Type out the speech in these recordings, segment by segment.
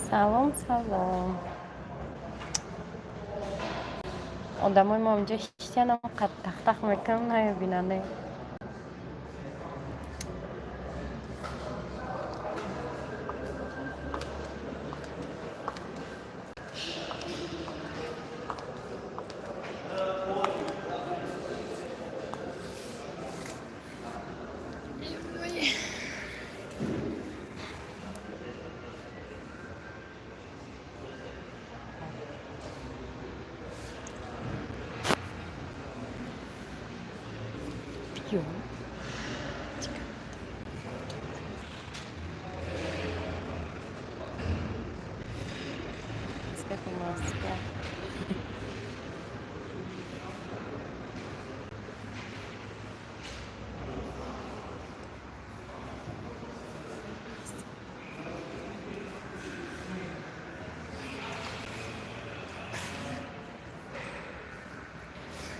Салом, салом. Одамои мо инҷо ҳиштянам қад тахтах мекунам, намебинанд. Пьем. Маска.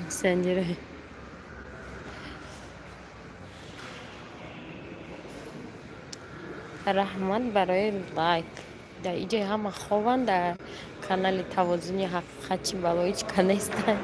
Санҷира. Раҳмат барои лайк. Дар иҷои ҳама хобанд, дар канали Тавозуни ҳақиқат чӣ бало ҳеҷ ка нестанд.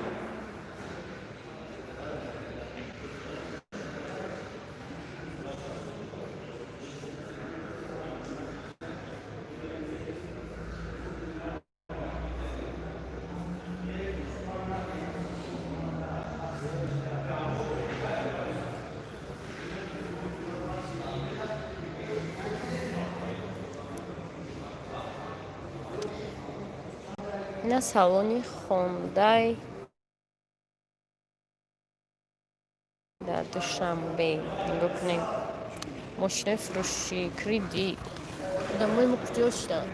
Ина салони Хондай дар Душанбе. Нигоҳ кунед. Мошинаи фурӯшӣ, кредит. Одамои мо куҷо шуданд?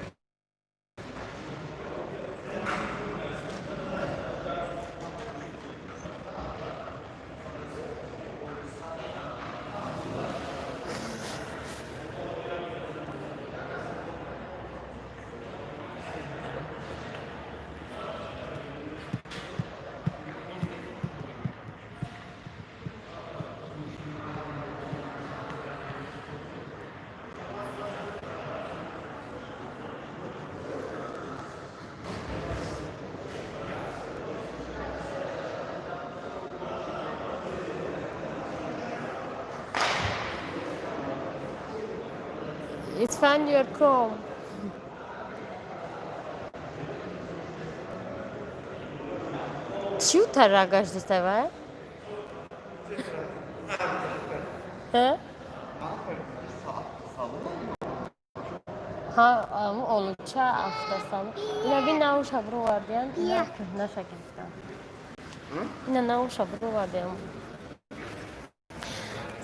Isfandiyor ком. Чӣ тарагаш доставай? Ҳа, олуча автосалон. Ина би науша бировардиям, ина кӯҳнаша гирифтам. Ина науша бировардиям.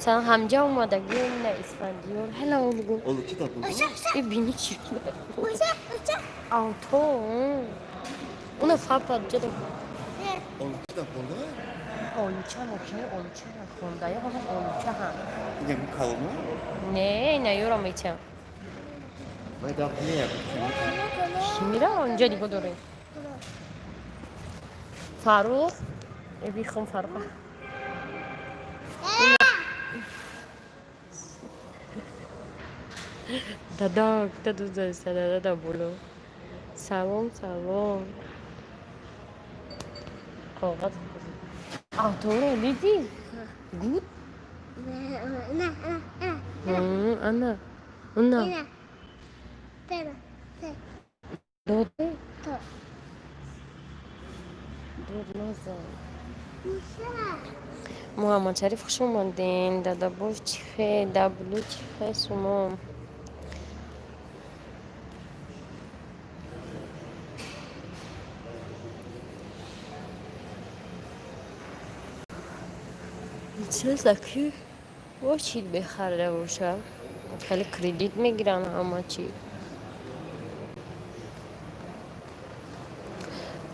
Сан ҳамҷа омадагӣ ина Исфандиёр. Ҳела бугу. Олуча да булду. И бини чӣ? Авто. Уна фапа ҷадо. Олуча да булду. Олуча мошини олуча Хондай ҳозир олуча ҳам. Ина бу калону? Не, ина ёро мечам. Вай да не. Мира онҷо нигоҳ дорем. Фарух, бихом Фарух. Дада, дада, дада, боло. Салом, салом. Коғаз. Авторо дидӣ? Гуд? Ана. Уна. Доде? Дод назан. Муҳаммадшариф, хуш омадем. Дадабош чӣ хе, даблу чӣ хе шумо? Чиза ки бо чӣ бехарда боша? Хеле кредит мегиранд ҳама чӣ.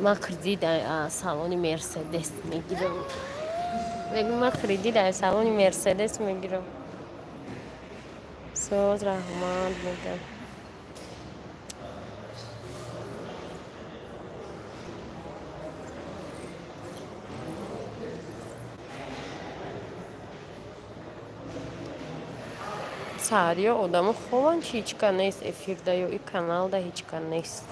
Ман кредит салони Мерседес мегирам. Мегӯм, ман кредит аз салони Мерседес мегирам. Соз, раҳмат мегам. Саҳариё одамо хобанд, чи ҳеч ка нест эфирда ё и каналда ҳеч ка нест.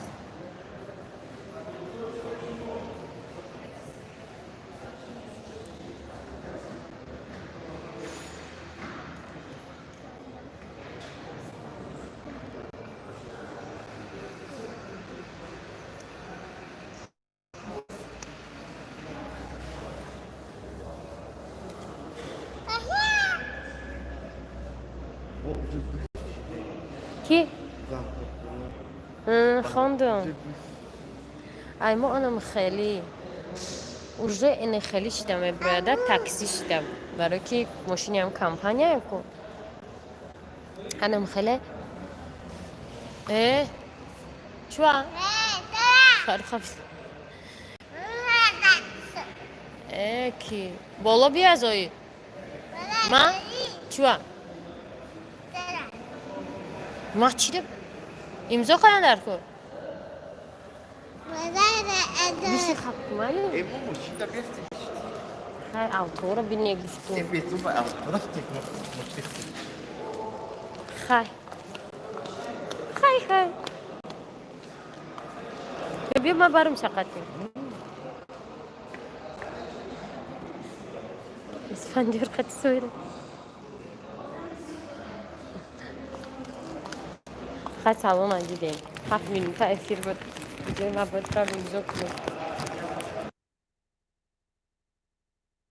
Ки? Хондум. Ай, мо анам хеле уже ине хеле шида меброяда, такси шида, барое ки мошиниам компания ку анам хеле э чуа э ки боло биазои ма чуа ма чида имзо кардам дар кор. Биши хапмали. Хай, автора бине гуфтум. Хай. Хай, хай. Биё, ма барум шақати. Исфандиёр қати соира. Хай, салона дидем. 7 минута эфир буд. Иҷои ма бояд барам имзо кунам.